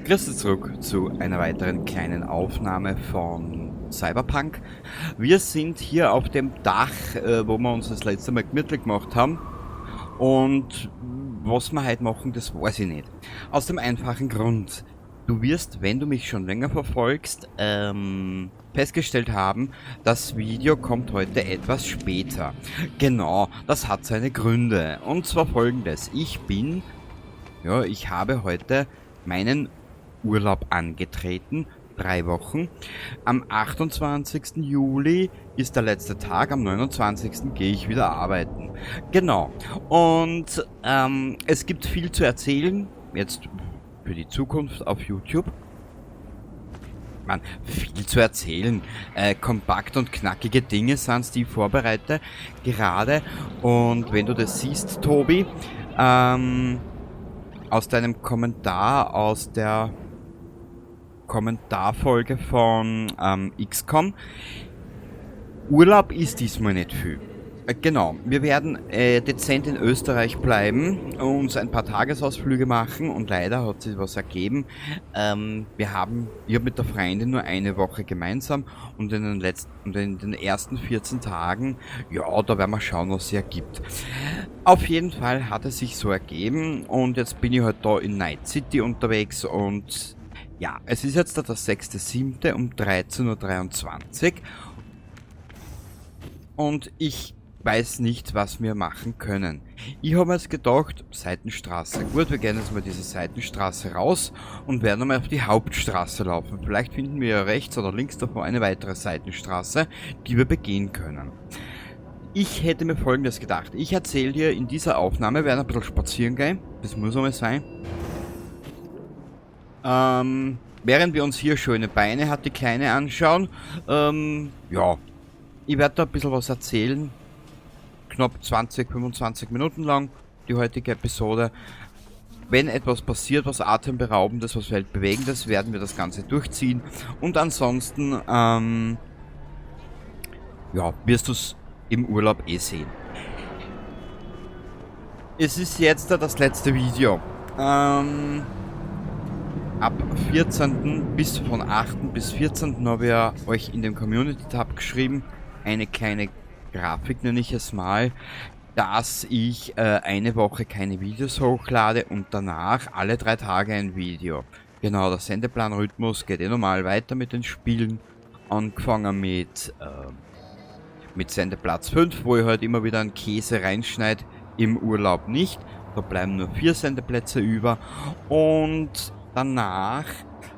Grüß dich zurück zu einer weiteren kleinen Aufnahme von Cyberpunk. Wir sind hier auf dem Dach, wo wir uns das letzte Mal gemütlich gemacht haben. Und was wir heute machen, das weiß ich nicht. Aus dem einfachen Grund. Du wirst, wenn du mich schon länger verfolgst, festgestellt haben, das Video kommt heute etwas später. Genau, das hat seine Gründe. Und zwar folgendes. Ich habe heute meinen Urlaub angetreten, 3 Wochen. Am 28. Juli ist der letzte Tag, am 29. gehe ich wieder arbeiten. Genau. Und es gibt viel zu erzählen, jetzt für die Zukunft auf YouTube. Man, viel zu erzählen. Kompakt und knackige Dinge sind's, die ich vorbereite gerade. Und wenn du das siehst, Tobi, aus deinem Kommentar, aus der Kommentarfolge von XCOM, Urlaub ist diesmal nicht viel. Genau, wir werden dezent in Österreich bleiben, uns ein paar Tagesausflüge machen und leider hat sich was ergeben. Ich hab mit der Freundin nur eine Woche gemeinsam und in den letzten, und in den ersten 14 Tagen, ja, da werden wir schauen, was sich ergibt. Auf jeden Fall hat es sich so ergeben und jetzt bin ich halt da in Night City unterwegs und ja, es ist jetzt da der 6.7. um 13:23 Uhr und ich weiß nicht, was wir machen können. Ich habe mir jetzt gedacht, Seitenstraße. Gut, wir gehen jetzt mal diese Seitenstraße raus und werden einmal auf die Hauptstraße laufen. Vielleicht finden wir ja rechts oder links davon eine weitere Seitenstraße, die wir begehen können. Ich hätte mir Folgendes gedacht. Ich erzähle dir in dieser Aufnahme, wir werden ein bisschen spazieren gehen. Das muss einmal sein. Während wir uns hier schöne Beine hat, die Kleine anschauen, ja, ich werde da ein bisschen was erzählen. Knapp 20, 25 Minuten lang, die heutige Episode. Wenn etwas passiert, was Atemberaubendes, was Weltbewegendes, werden wir das Ganze durchziehen. Und ansonsten, ja, wirst du's im Urlaub eh sehen. Es ist jetzt da das letzte Video. Ab 14. bis von 8. bis 14. habe ich ja euch in dem Community-Tab geschrieben, eine kleine Grafik nenne ich es mal, dass ich eine Woche keine Videos hochlade und danach alle 3 Tage ein Video. Genau, der Sendeplanrhythmus geht eh normal weiter mit den Spielen. Angefangen mit Sendeplatz 5, wo ich halt immer wieder einen Käse reinschneid, im Urlaub nicht. Da bleiben nur 4 Sendeplätze über. Und danach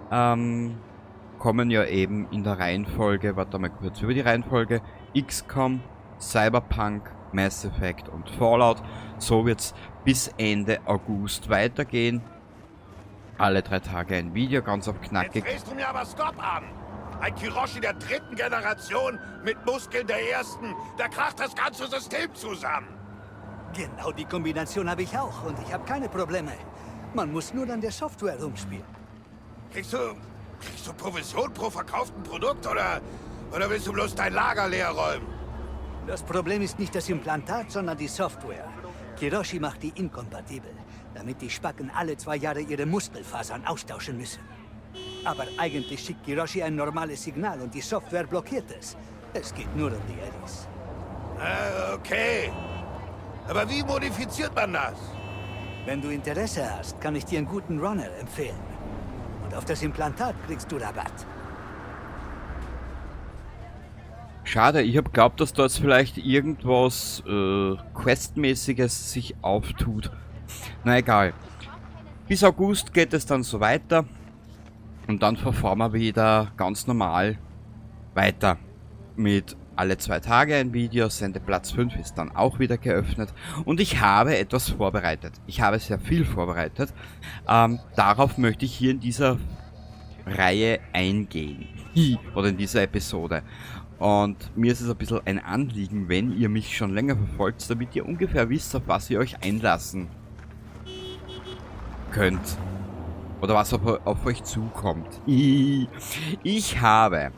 kommen ja eben in der Reihenfolge, warte mal kurz über die Reihenfolge, XCOM, Cyberpunk, Mass Effect und Fallout. So wird's bis Ende August weitergehen. Alle 3 Tage ein Video, ganz auf knackig. Jetzt drehst du mir aber Stop an! Ein Kiroshi der 3. Generation mit Muskeln der 1., da kracht das ganze System zusammen. Genau die Kombination habe ich auch und ich habe keine Probleme. Man muss nur an der Software rumspielen. Kriegst du Provision pro verkauften Produkt oder willst du bloß dein Lager leer räumen? Das Problem ist nicht das Implantat, sondern die Software. Kiroshi macht die inkompatibel, damit die Spacken alle 2 Jahre ihre Muskelfasern austauschen müssen. Aber eigentlich schickt Kiroshi ein normales Signal und die Software blockiert es. Es geht nur um die Eddies. Okay. Aber wie modifiziert man das? Wenn du Interesse hast, kann ich dir einen guten Runner empfehlen. Und auf das Implantat kriegst du Rabatt. Schade, ich hab geglaubt, dass da jetzt vielleicht irgendwas Questmäßiges sich auftut. Na egal. Bis August geht es dann so weiter. Und dann verfahren wir wieder ganz normal weiter mit alle 2 Tage ein Video. Sendeplatz 5 ist dann auch wieder geöffnet. Und ich habe etwas vorbereitet. Ich habe sehr viel vorbereitet. Darauf möchte ich hier in dieser Reihe eingehen. Oder in dieser Episode. Und mir ist es ein bisschen ein Anliegen, wenn ihr mich schon länger verfolgt, damit ihr ungefähr wisst, auf was ihr euch einlassen könnt. Oder was auf euch zukommt. Ich habe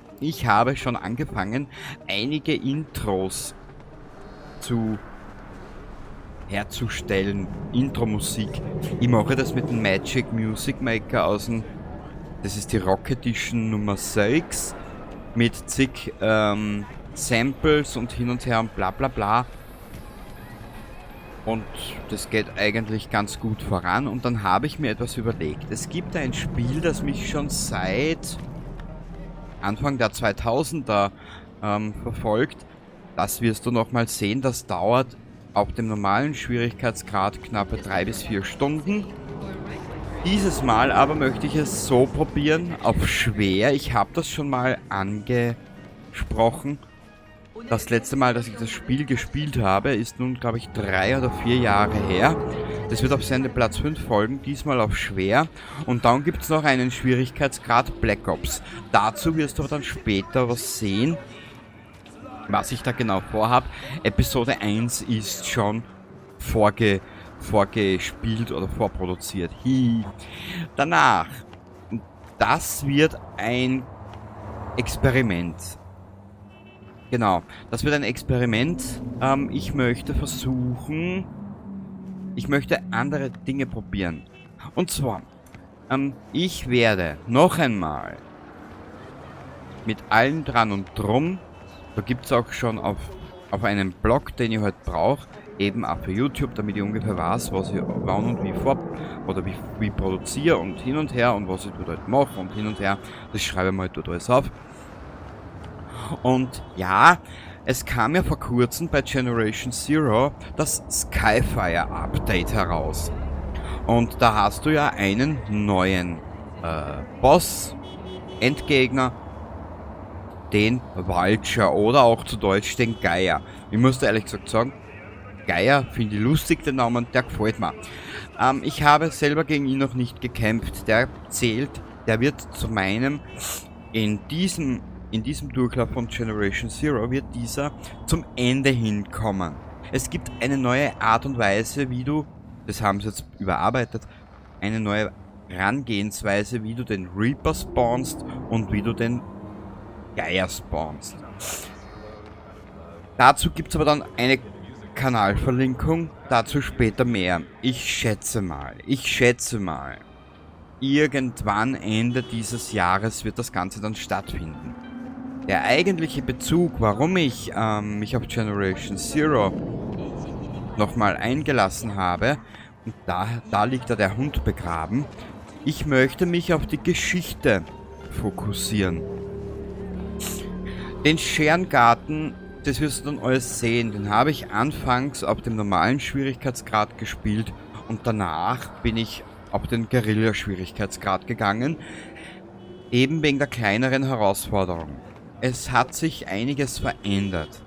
schon angefangen, einige Intros herzustellen. Intro-Musik. Ich mache das mit dem Magic Music Maker aus dem Das ist die Rock Edition Nummer 6 mit zig Samples und hin und her und bla bla bla. Und das geht eigentlich ganz gut voran. Und dann habe ich mir etwas überlegt. Es gibt ein Spiel, das mich schon seit Anfang der 2000er verfolgt. Das wirst du nochmal sehen. Das dauert auf dem normalen Schwierigkeitsgrad knappe 3 bis 4 Stunden. Dieses Mal aber möchte ich es so probieren, auf schwer. Ich habe das schon mal angesprochen. Das letzte Mal, dass ich das Spiel gespielt habe, ist nun, glaube ich, 3 oder 4 Jahre her. Das wird auf Sendeplatz 5 folgen, diesmal auf schwer. Und dann gibt's noch einen Schwierigkeitsgrad Black Ops. Dazu wirst du aber dann später was sehen, was ich da genau vorhab. Episode 1 ist schon vorgespielt oder vorproduziert. Hi. Danach, das wird ein Experiment. Genau, das wird ein Experiment. Ich möchte versuchen, ich möchte andere Dinge probieren. Und zwar, ich werde noch einmal mit allem dran und drum, da gibt's auch schon auf einem Blog, den ich heute brauch, eben auch für YouTube, damit ich ungefähr weiß, was ich wann und wie vor oder wie produziere und hin und her und was ich dort halt mache und hin und her. Das schreibe ich mal dort alles auf. Und ja, es kam ja vor kurzem bei Generation Zero das Skyfire Update heraus. Und da hast du ja einen neuen Boss, Endgegner, den Vulture oder auch zu Deutsch den Geier. Ich muss da ehrlich gesagt sagen, Geier finde ich lustig, den Namen, der gefällt mir. Ich habe selber gegen ihn noch nicht gekämpft. Der zählt, der wird zu meinem, in diesem Durchlauf von Generation Zero wird dieser zum Ende hinkommen. Es gibt eine neue Art und Weise, wie du, das haben sie jetzt überarbeitet, eine neue Herangehensweise, wie du den Reaper spawnst und wie du den Geier spawnst. Dazu gibt's aber dann eine Kanalverlinkung, dazu später mehr. Ich schätze mal, irgendwann Ende dieses Jahres wird das Ganze dann stattfinden. Der eigentliche Bezug, warum ich mich auf Generation Zero nochmal eingelassen habe, und da liegt da der Hund begraben, ich möchte mich auf die Geschichte fokussieren. Den Scherengarten, das wirst du dann alles sehen, den habe ich anfangs auf dem normalen Schwierigkeitsgrad gespielt und danach bin ich auf den Guerilla-Schwierigkeitsgrad gegangen, eben wegen der kleineren Herausforderung. Es hat sich einiges verändert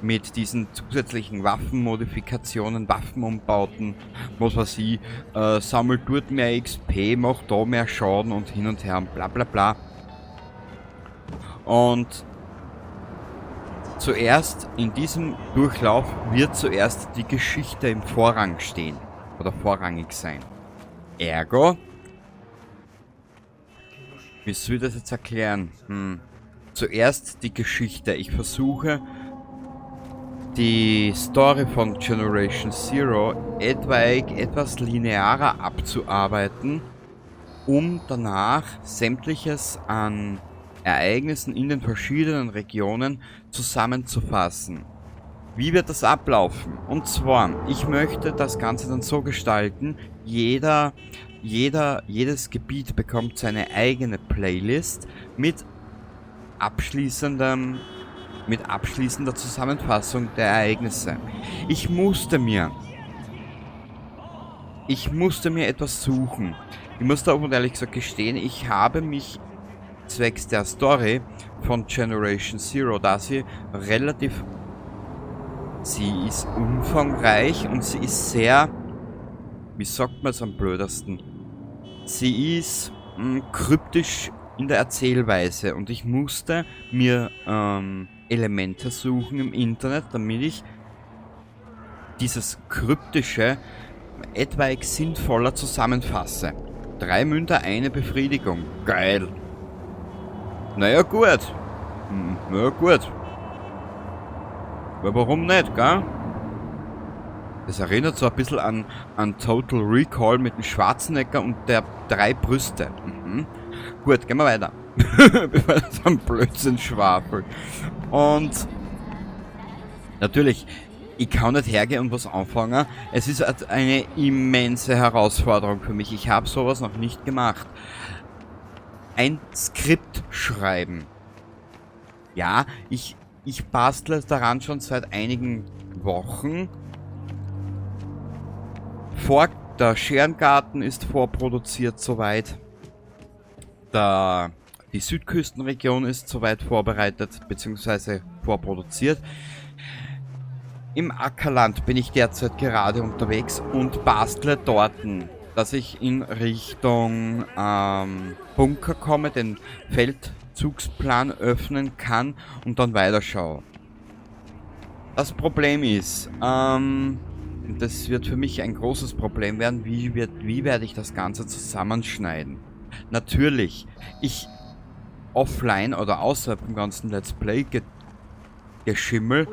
mit diesen zusätzlichen Waffenmodifikationen, Waffenumbauten, was weiß ich, sammelt dort mehr XP, macht da mehr Schaden und hin und her und bla bla bla. Und zuerst in diesem Durchlauf wird zuerst die Geschichte im Vorrang stehen oder vorrangig sein. Ergo, wie soll ich das jetzt erklären? Zuerst die Geschichte. Ich versuche, die Story von Generation Zero etwaig etwas linearer abzuarbeiten, um danach sämtliches an Ereignissen in den verschiedenen Regionen zusammenzufassen. Wie wird das ablaufen? Und zwar, ich möchte das Ganze dann so gestalten, jedes Gebiet bekommt seine eigene Playlist mit abschließender Zusammenfassung der Ereignisse. Ich musste mir etwas suchen. Ich muss da auch ehrlich gesagt gestehen, ich habe mich zwecks der Story von Generation Zero, da sie relativ, sie ist umfangreich und sie ist sehr, wie sagt man es am blödesten, sie ist kryptisch in der Erzählweise und ich musste mir Elemente suchen im Internet, damit ich dieses Kryptische etwaig sinnvoller zusammenfasse. 3 Münder, eine Befriedigung. Geil. Naja, gut. Na gut. Aber warum nicht, gell? Das erinnert so ein bisschen an Total Recall mit dem Schwarzenegger und der 3 Brüste. Mhm. Gut, gehen wir weiter. Bevor das ein Blödsinn schwafel. Und natürlich, ich kann nicht hergehen und was anfangen. Es ist eine immense Herausforderung für mich. Ich habe sowas noch nicht gemacht. Ein Skript schreiben. Ja, ich bastle daran schon seit einigen Wochen. Der Scherengarten ist vorproduziert soweit. Die Südküstenregion ist soweit vorbereitet bzw. vorproduziert. Im Ackerland bin ich derzeit gerade unterwegs und bastle dorten, dass ich in Richtung Bunker komme, den Feldzugsplan öffnen kann und dann weiterschaue. Das Problem ist, das wird für mich ein großes Problem werden, wie werde ich das Ganze zusammenschneiden? Natürlich, ich offline oder außerhalb dem ganzen Let's Play Geschimmel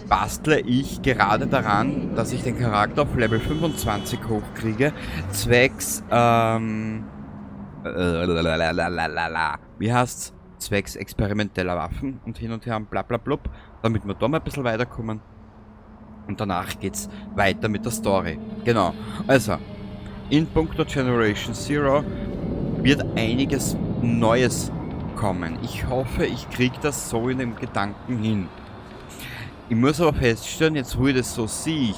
bastle ich gerade daran, dass ich den Charakter auf Level 25 hochkriege, zwecks, wie heißt's? Zwecks experimenteller Waffen und hin und her und bla bla blub, damit wir da mal ein bisschen weiterkommen. Und danach geht's weiter mit der Story. Genau. Also, in puncto Generation Zero wird einiges Neues kommen. Ich hoffe, ich krieg das so in dem Gedanken hin. Ich muss aber feststellen, jetzt wo ich das so sehe,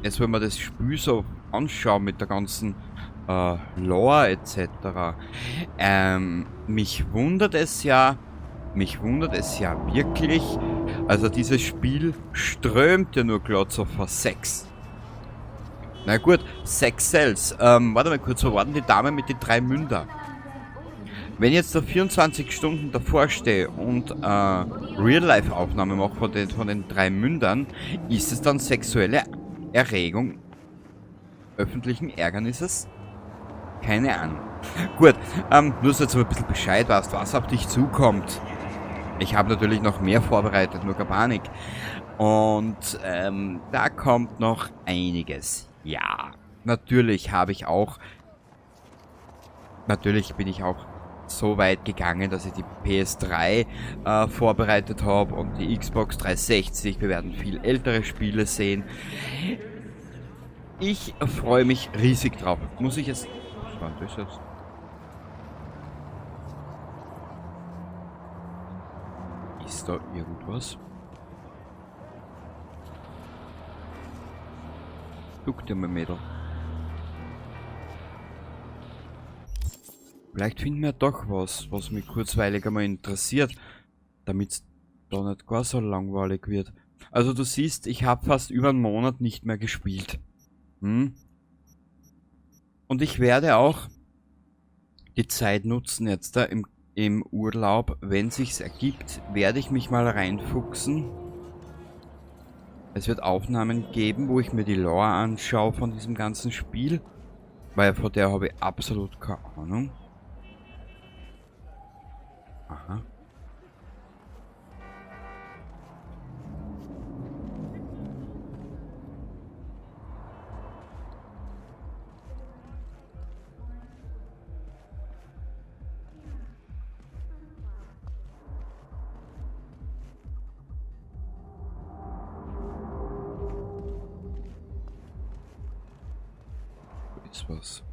jetzt wenn man das Spiel so anschaut mit der ganzen Lore etc., mich wundert es ja wirklich, also dieses Spiel strömt ja nur glatt so vor Sex. Na gut, Sex sells. Warte mal kurz, wo war denn die Dame mit den 3 Münder? Wenn ich jetzt da 24 Stunden davor stehe und Real-Life-Aufnahme mache von den 3 Mündern, ist es dann sexuelle Erregung öffentlichen Ärgernisses? Keine Ahnung. Gut, nur so, dass du ein bisschen Bescheid weißt, was auf dich zukommt. Ich habe natürlich noch mehr vorbereitet, nur keine Panik. Und da kommt noch einiges. Ja, natürlich habe ich auch... Natürlich bin ich auch so weit gegangen, dass ich die PS3 vorbereitet habe und die Xbox 360. Wir werden viel ältere Spiele sehen. Ich freue mich riesig drauf. Muss ich jetzt... Was war denn das jetzt? Ist da irgendwas? Guck dir mal, Mädel. Vielleicht finden wir doch was, was mich kurzweilig einmal interessiert, damit's da nicht gar so langweilig wird. Also du siehst, ich hab fast über einen Monat nicht mehr gespielt. Hm? Und ich werde auch die Zeit nutzen jetzt da im Urlaub, wenn sich's ergibt, werde ich mich mal reinfuchsen. Es wird Aufnahmen geben, wo ich mir die Lore anschaue von diesem ganzen Spiel, weil vor der habe ich absolut keine Ahnung. Aha. Ist was.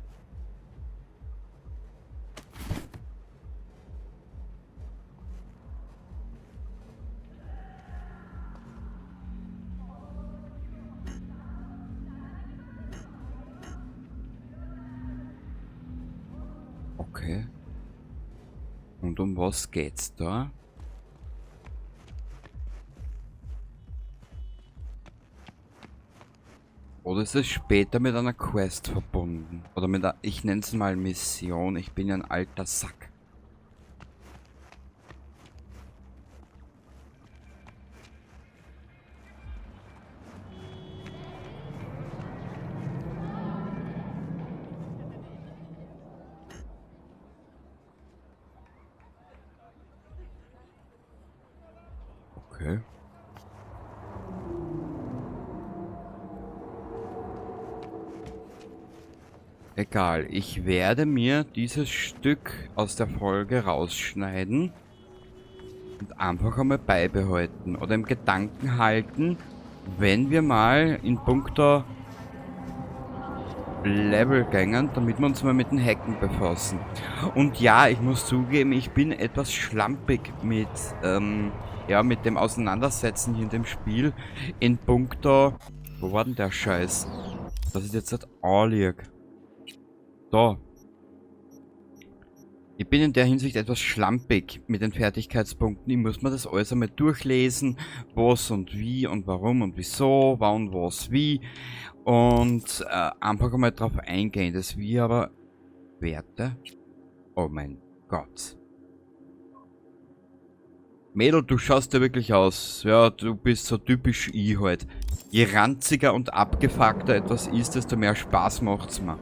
Okay. Und um was geht's da? Oder ist es später mit einer Quest verbunden? Oder mit einer, ich nenn's mal Mission, ich bin ja ein alter Sack. Okay. Egal, ich werde mir dieses Stück aus der Folge rausschneiden und einfach einmal beibehalten oder im Gedanken halten, wenn wir mal in puncto Level gängen, damit wir uns mal mit den Hacken befassen. Und ja, ich muss zugeben, ich bin etwas schlampig mit, ja, mit dem Auseinandersetzen hier in dem Spiel in puncto... Wo war denn der Scheiß? Das ist jetzt das anlieg. Da. Ich bin in der Hinsicht etwas schlampig mit den Fertigkeitspunkten. Ich muss mir das alles einmal durchlesen, was und wie und warum und wieso, wann, was, wie. Und einfach einmal drauf eingehen. Das wie aber Werte. Oh mein Gott. Mädel, du schaust ja wirklich aus. Ja, du bist so typisch ich halt. Je ranziger und abgefuckter etwas ist, desto mehr Spaß macht's mir.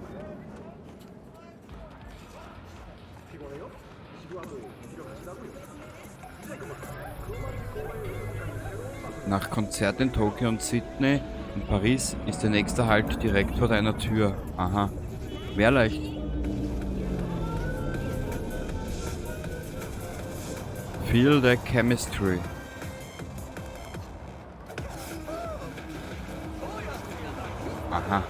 Nach Konzert in Tokio und Sydney und Paris ist der nächste Halt direkt vor deiner Tür. Aha. Wär leicht. Feel the chemistry. Aha.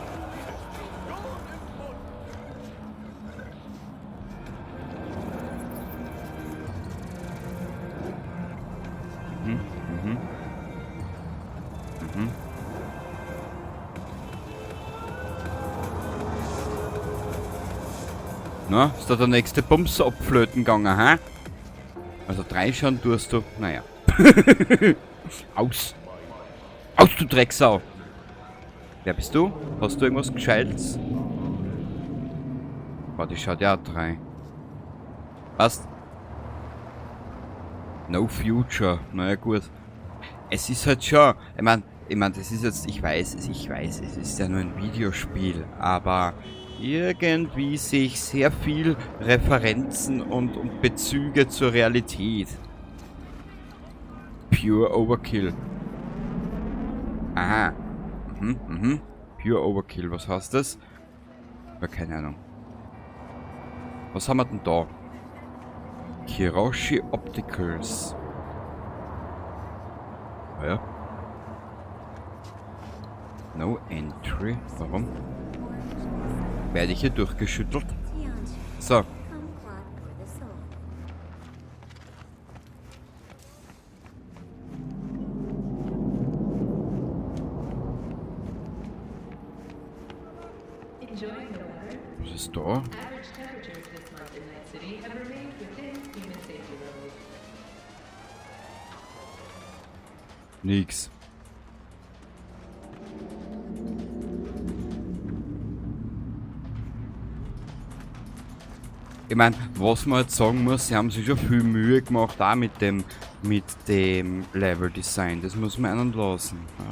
Mhm, mhm. Mhm. Na, ist da der nächste Bums abflöten gegangen, hä? Also 3 schon tust du, naja. Aus! Aus, du Drecksau! Wer bist du? Hast du irgendwas Gescheites? Boah, die schaut ja auch 3. Passt. No future. Naja, gut. Es ist halt schon, ich mein, das ist jetzt, ich weiß, es ist ja nur ein Videospiel, aber irgendwie sehe ich sehr viel Referenzen und Bezüge zur Realität. Pure Overkill. Aha. Mhm, mhm. Pure Overkill, was heißt das? Ja, keine Ahnung. Was haben wir denn da? Kiroshi Opticals. Ah ja. No Entry. Warum? Werde ich hier durchgeschüttelt? So. Was ist da? Nix. Ich mein, was man jetzt sagen muss, sie haben sich schon viel Mühe gemacht, auch mit dem Level Design. Das muss man einen lassen. Ja.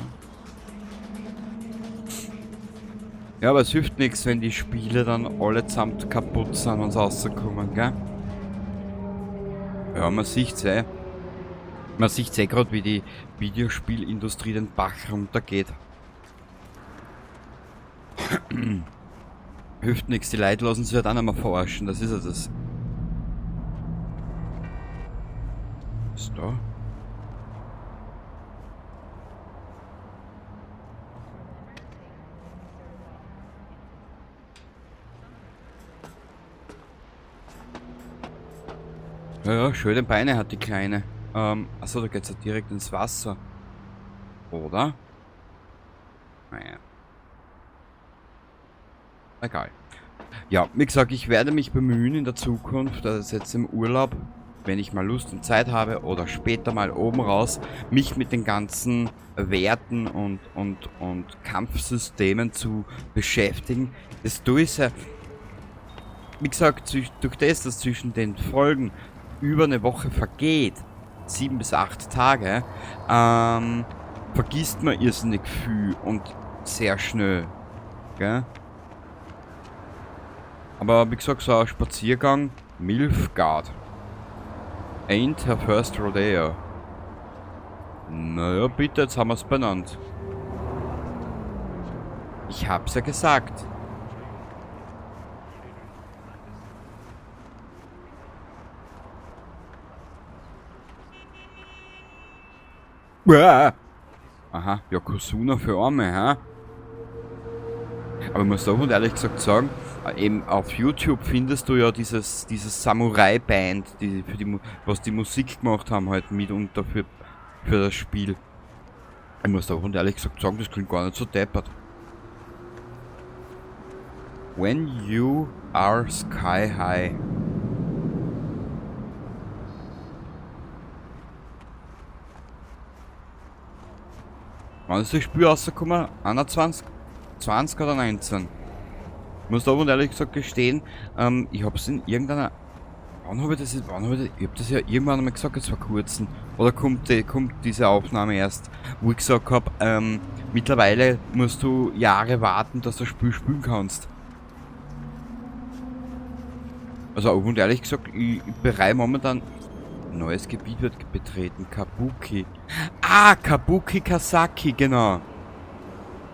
Ja, aber es hilft nichts, wenn die Spiele dann allesamt kaputt sind und rauskommen, gell? Ja, man sieht's eh. Man sieht's eh grad, wie die Videospielindustrie den Bach runtergeht. Hilft nix, die Leute lassen sich halt auch nicht mehr verarschen, das ist ja das. Was ist da? Ja, ja, schöne Beine hat die Kleine. Achso, da geht's ja direkt ins Wasser. Oder? Naja. Egal. Ja, wie gesagt, ich werde mich bemühen in der Zukunft, also jetzt im Urlaub, wenn ich mal Lust und Zeit habe oder später mal oben raus, mich mit den ganzen Werten und Kampfsystemen zu beschäftigen. Das tue ich ja, wie gesagt, durch das, dass zwischen den Folgen über eine Woche vergeht, 7 bis 8 Tage, vergisst man irrsinnig viel und sehr schnell. Gell? Aber wie gesagt, so ein Spaziergang, Milfguard. Ain't her first rodeo. Naja, bitte, jetzt haben wir's benannt. Ich hab's ja gesagt. Uah. Aha, Yokozuna für Arme, ha? Aber ich muss auch und ehrlich gesagt sagen, eben auf YouTube findest du ja dieses Samurai-Band, die für die, was die Musik gemacht haben, halt mitunter für das Spiel. Ich muss auch und ehrlich gesagt sagen, das klingt gar nicht so deppert. When you are sky high. Wann ist das Spiel rausgekommen? 21? 20 oder 19? Ich muss aber ehrlich gesagt gestehen, ich hab's in irgendeiner... Wann habe ich das? Ich hab das ja irgendwann einmal gesagt, jetzt vor kurzem. Oder kommt diese Aufnahme erst, wo ich gesagt hab, mittlerweile musst du Jahre warten, dass du das Spiel spielen kannst. Also, und ehrlich gesagt, ich bereue momentan... Neues Gebiet wird betreten. Kabuki. Ah, Kabuki Kasaki, genau.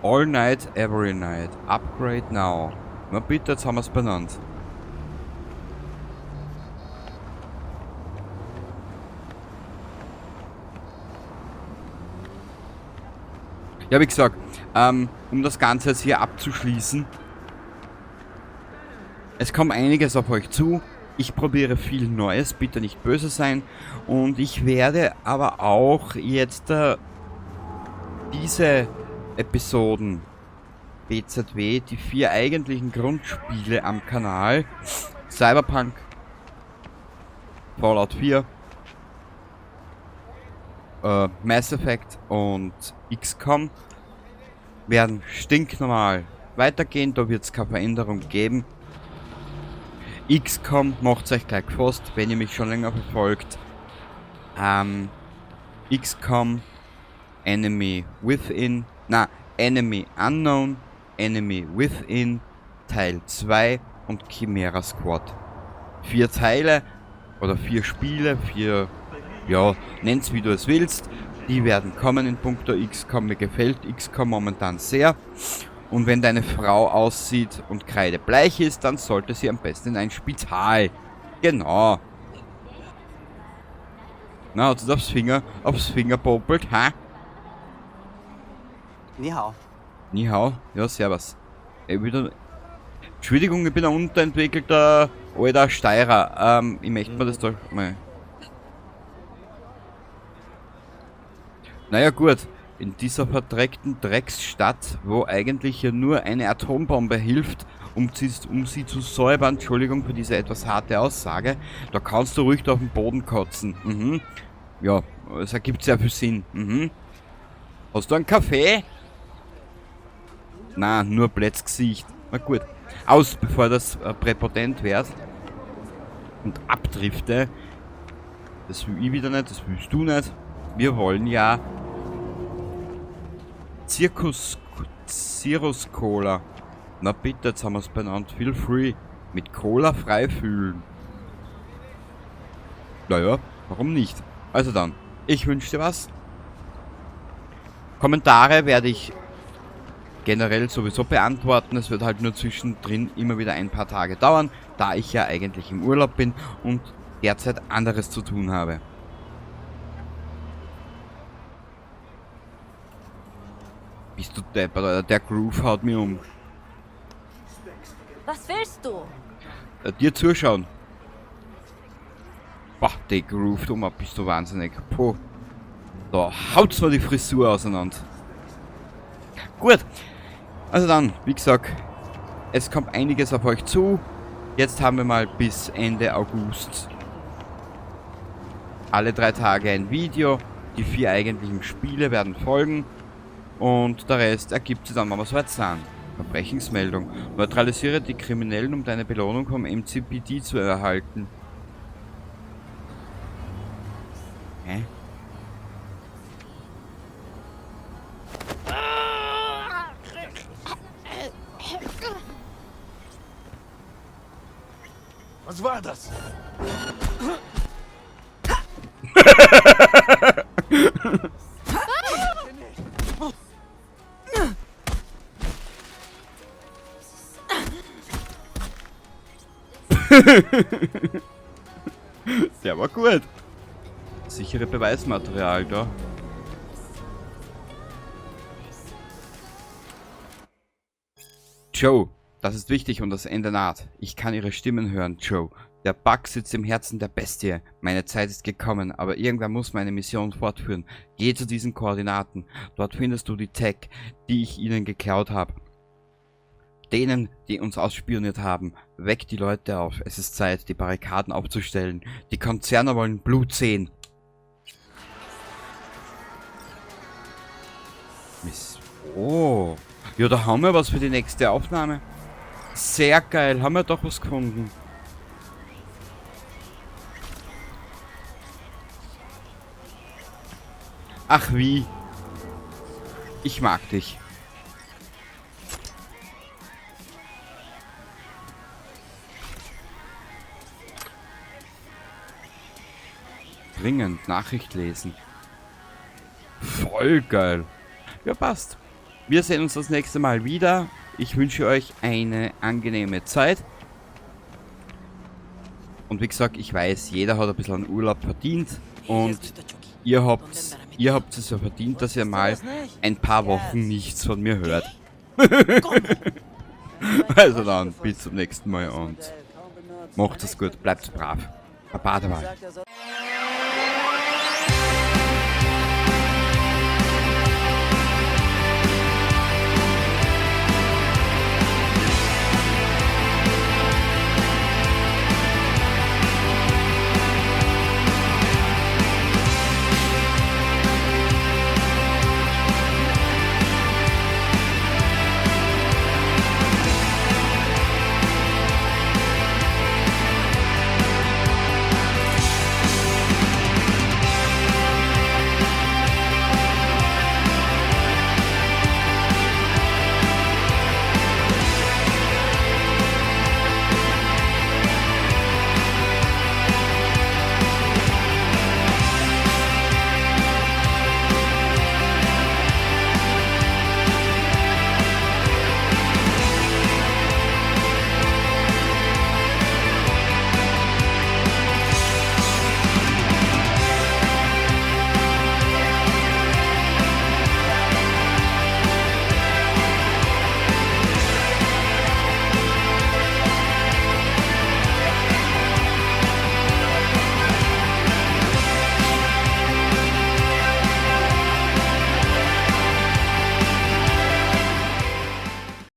All night, every night. Upgrade now. Na bitte, jetzt haben wir es benannt. Ja, wie gesagt, um das Ganze jetzt hier abzuschließen. Es kommt einiges auf euch zu. Ich probiere viel Neues, bitte nicht böse sein. Und ich werde aber auch jetzt diese Episoden BZW, die 4 eigentlichen Grundspiele am Kanal, Cyberpunk, Fallout 4, Mass Effect und XCOM, werden stinknormal weitergehen. Da wird es keine Veränderung geben. XCOM macht euch gleich gefasst, wenn ihr mich schon länger verfolgt. XCOM, Enemy Within, na, Enemy Unknown, Enemy Within, Teil 2 und Chimera Squad. 4 Teile oder 4 Spiele, 4, ja, nenn's wie du es willst. Die werden kommen in puncto XCOM. Mir gefällt XCOM momentan sehr. Und wenn deine Frau aussieht und kreidebleich ist, dann sollte sie am besten in ein Spital. Genau. Na, hat sie aufs Finger popelt, ha? Ni hao. Ni hao? Ja, servus. Ich wieder... Entschuldigung, ich bin ein unterentwickelter alter Steirer. Ich möchte mir das doch mal... Naja, gut. In dieser verdreckten Drecksstadt, wo eigentlich hier nur eine Atombombe hilft, um sie zu säubern, Entschuldigung für diese etwas harte Aussage, da kannst du ruhig auf den Boden kotzen. Mhm. Ja, es ergibt sehr viel Sinn. Mhm. Hast du einen Kaffee? Na, nur Plätzgesicht. Na gut. Aus, bevor das präpotent wird und abdrifte. Das will ich wieder nicht, das willst du nicht. Wir wollen ja Zirkus Cirrus Cola. Na bitte, jetzt haben wir es benannt. Feel free. Mit Cola frei fühlen. Naja, warum nicht? Also dann, ich wünsche dir was. Kommentare werde ich generell sowieso beantworten. Es wird halt nur zwischendrin immer wieder ein paar Tage dauern, da ich ja eigentlich im Urlaub bin und derzeit anderes zu tun habe. Bist du deppert, Alter? Der Groove haut mir um. Was willst du? Dir zuschauen. Boah, der Groove, du bist du wahnsinnig. Puh. Da haut's mir die Frisur auseinander. Gut. Also dann, wie gesagt, es kommt einiges auf euch zu. Jetzt haben wir mal bis Ende August alle 3 Tage ein Video. Die 4 eigentlichen Spiele werden folgen. Und der Rest ergibt sich dann, wenn wir soweit sind. Verbrechensmeldung. Neutralisiere die Kriminellen, um deine Belohnung vom MCPD zu erhalten. Hä? Was war das? Der war gut. Sichere Beweismaterial da. Joe, das ist wichtig und das Ende naht. Ich kann ihre Stimmen hören, Joe. Der Bug sitzt im Herzen der Bestie. Meine Zeit ist gekommen, aber irgendwer muss meine Mission fortführen. Geh zu diesen Koordinaten. Dort findest du die Tech, die ich ihnen geklaut habe. Denen, die uns ausspioniert haben. Weck die Leute auf. Es ist Zeit, die Barrikaden aufzustellen. Die Konzerne wollen Blut sehen. Miss. Oh. Ja, da haben wir was für die nächste Aufnahme. Sehr geil. Haben wir doch was gefunden. Ach wie. Ich mag dich. Dringend Nachricht lesen. Voll geil. Ja, passt. Wir sehen uns das nächste Mal wieder. Ich wünsche euch eine angenehme Zeit. Und wie gesagt, ich weiß, jeder hat ein bisschen einen Urlaub verdient. Und ihr habt es ja verdient, dass ihr mal ein paar Wochen nichts von mir hört. Also dann, bis zum nächsten Mal und macht es gut, bleibt brav. Baba dabei.